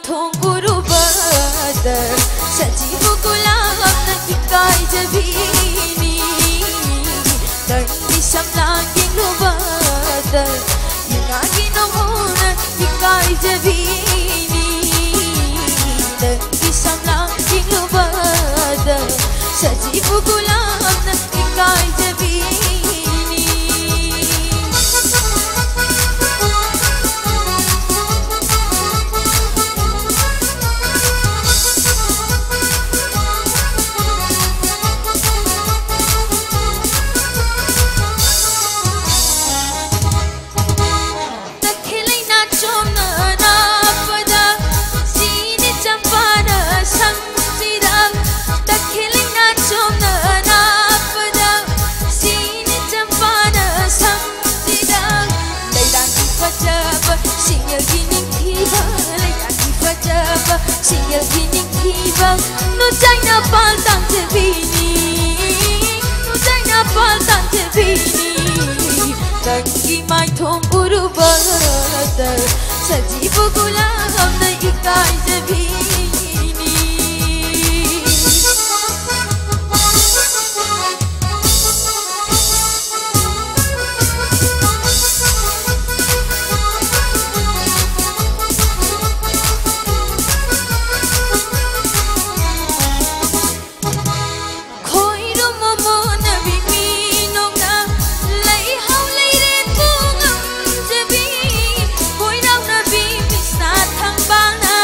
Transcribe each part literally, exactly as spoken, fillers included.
ꯊꯣꯡ ꯎꯔꯨꯕꯗ ꯁꯖꯤꯕꯨ ꯒꯨꯂꯥꯞꯅ ꯏꯀꯥꯏꯖꯕꯤꯅꯤ꯫ ꯅꯪꯒꯤ ꯁꯝꯂꯥꯡ ꯌꯦꯡꯂꯨꯕꯗ ꯏꯉꯥꯒꯤ ꯅꯣꯡꯃꯣꯅ ꯏꯀꯥꯏꯖꯕꯤꯅꯤ꯫ ꯅꯪꯒꯤ ꯁꯝꯂꯥꯡ ꯌꯦꯡꯂꯨꯕꯗ ꯁꯖꯤꯕꯨ ꯒꯨꯂꯥꯞꯅ ꯏꯀꯥꯏꯖꯕꯤꯅꯤ꯫ ꯇꯈꯦꯜ ꯂꯩꯅꯥ ꯆꯣꯝꯅ ꯅꯥꯞꯄꯗ ꯁꯤꯅꯤ ꯆꯝꯄꯥꯅ ꯁꯝꯁꯤꯗ꯫ ꯇꯈꯦꯜ ꯂꯩꯅꯥ ꯆꯣꯝꯅ ꯅꯥꯞꯄꯗ ꯁꯤꯅꯤ ꯆꯝꯄꯥꯅ ꯁꯝꯁꯤꯗ꯫ ꯂꯩꯔꯥꯡꯒꯤ ꯐꯖꯕ ꯁꯤꯡꯌꯦꯜꯒꯤ ꯅꯤꯡꯊꯤꯕ, ꯂꯩꯔꯥꯡꯒꯤ ꯐꯖꯕ ꯁꯤꯡꯌꯦꯜꯒꯤ ꯅꯤꯡꯊꯤꯕ꯫ ꯅꯨꯡꯖꯥꯏꯅ ꯄꯥꯜ ꯇꯥꯡꯖꯕꯤꯅꯤ, ꯅꯨꯡꯖꯥꯏꯅ ꯄꯥꯜ ꯇꯥꯡꯖꯕꯤꯅꯤ꯫ ꯅꯪꯒꯤ ꯃꯥꯏꯊꯣꯡ ꯎꯔꯨꯕꯗ ꯁꯖꯤꯕꯨ ꯒꯨꯂꯥꯞꯅ ꯏꯀꯥꯏꯖꯕꯤꯅꯤ꯫ ꯈꯣꯏꯔꯨꯝ ꯃꯣꯃꯣꯟꯅꯕꯤ ꯃꯤꯅꯣꯛꯅ ꯂꯩꯍꯥꯎ ꯂꯩꯔꯦꯟꯕꯨ ꯉꯝꯖꯕꯤ꯫ ꯈꯣꯏꯔꯥꯎꯅꯕꯤ ꯃꯤꯁꯅꯥ ꯊꯝꯕꯥꯜꯅ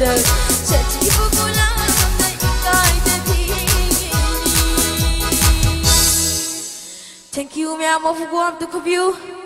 ꯆꯠꯈꯤꯕ ꯈꯨꯂꯥꯡꯅ ꯏꯀꯥꯏꯗ ꯊꯤꯡꯉꯤꯅꯤ꯫ Thank you, ꯃꯌꯥꯝ ꯑꯃ warm up ꯇꯧꯈꯤꯕꯤꯌꯨ꯫